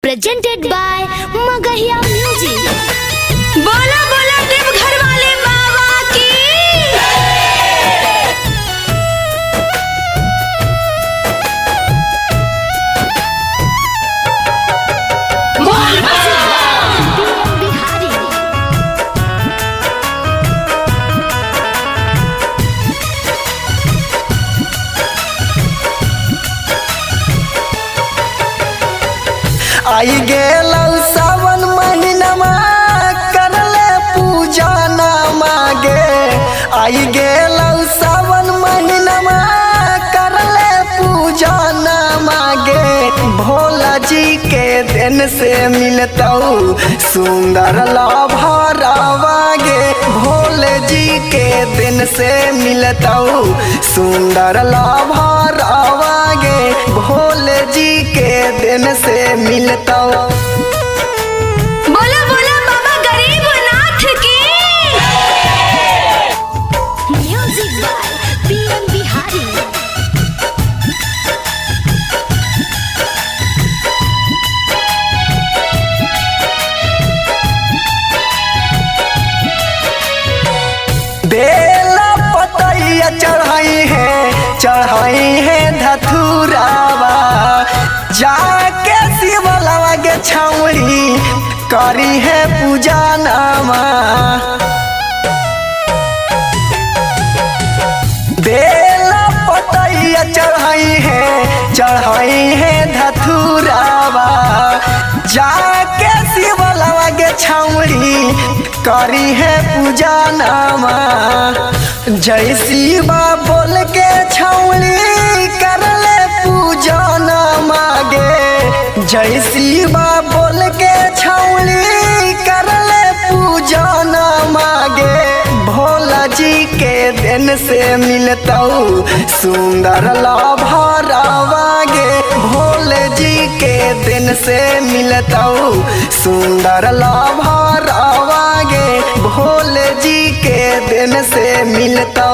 Presented by Magahiya Music. बोला बोला देवघर वाले बाबा की। PM Bihari. आई गेल सावन महीनमा करले पूजा ना मागे। आई गेल सावन महीनमा करले पूजा ना मागे। भोला जी के देन से मिलतौ सुंदर लाभारावागे। भोले जी के देन से मिलतौ सुंदर लाभारावागे। भोले जी के देन से मिलतौ। बोला बोला बाबा गरीब नाथ की। Music by PM Bihari. बेला पतैया चढ़ाई है, चढ़ाई है धतुरावा। जाके शिवलवा के छौड़ी करी है पूजा नामा। बेला पतैया चढ़ाई है, चढ़ाई है धतुरावा। जाके शिवलवा के छौड़ी करी है पूजा नामा। जय शिवा बोल के छौड़ी करले पूजा ना मागे। जय शिवा बोल के छौड़ी करले पूजा ना मागे। भोला जी के देन से मिलतौ सुंदर लाभारावागे। भोले जी के देन से मिलतौ सुंदर लाभारावागे। भोले जी के देन से मिलतौ।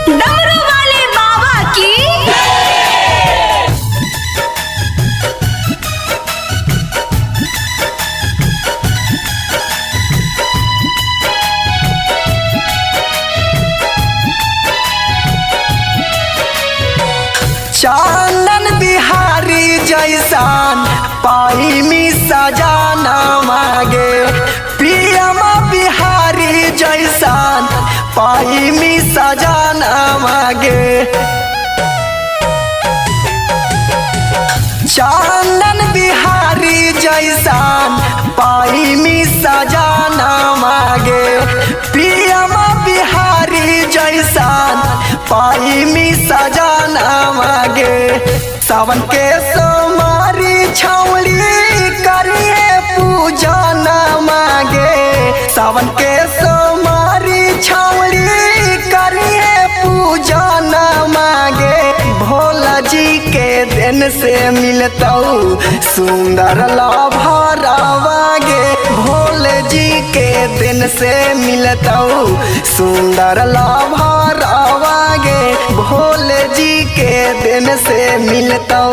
डमरू वाले बाबा की। चांदन बिहारी जैसान पाई मी सजाना मागे। पियमा बिहारी जैसान पाई मी सजाना मागे। चांदन बिहारी जैसान पाई मी सजाना मागे। पियमा बिहारी जैसान पाई मी सजाना मागे। सावन के सोमारी छौड़ी करिए पूजा ना मागे। सावन के सोमारी छौड़ी करिए पूजा ना मागे। भोला जी के देन से मिलतौ सुंदर लाभारावागे। भोले जी के देन से मिलतौ सुंदर लाभारावागे। भोले जी के देन से मिलतौ।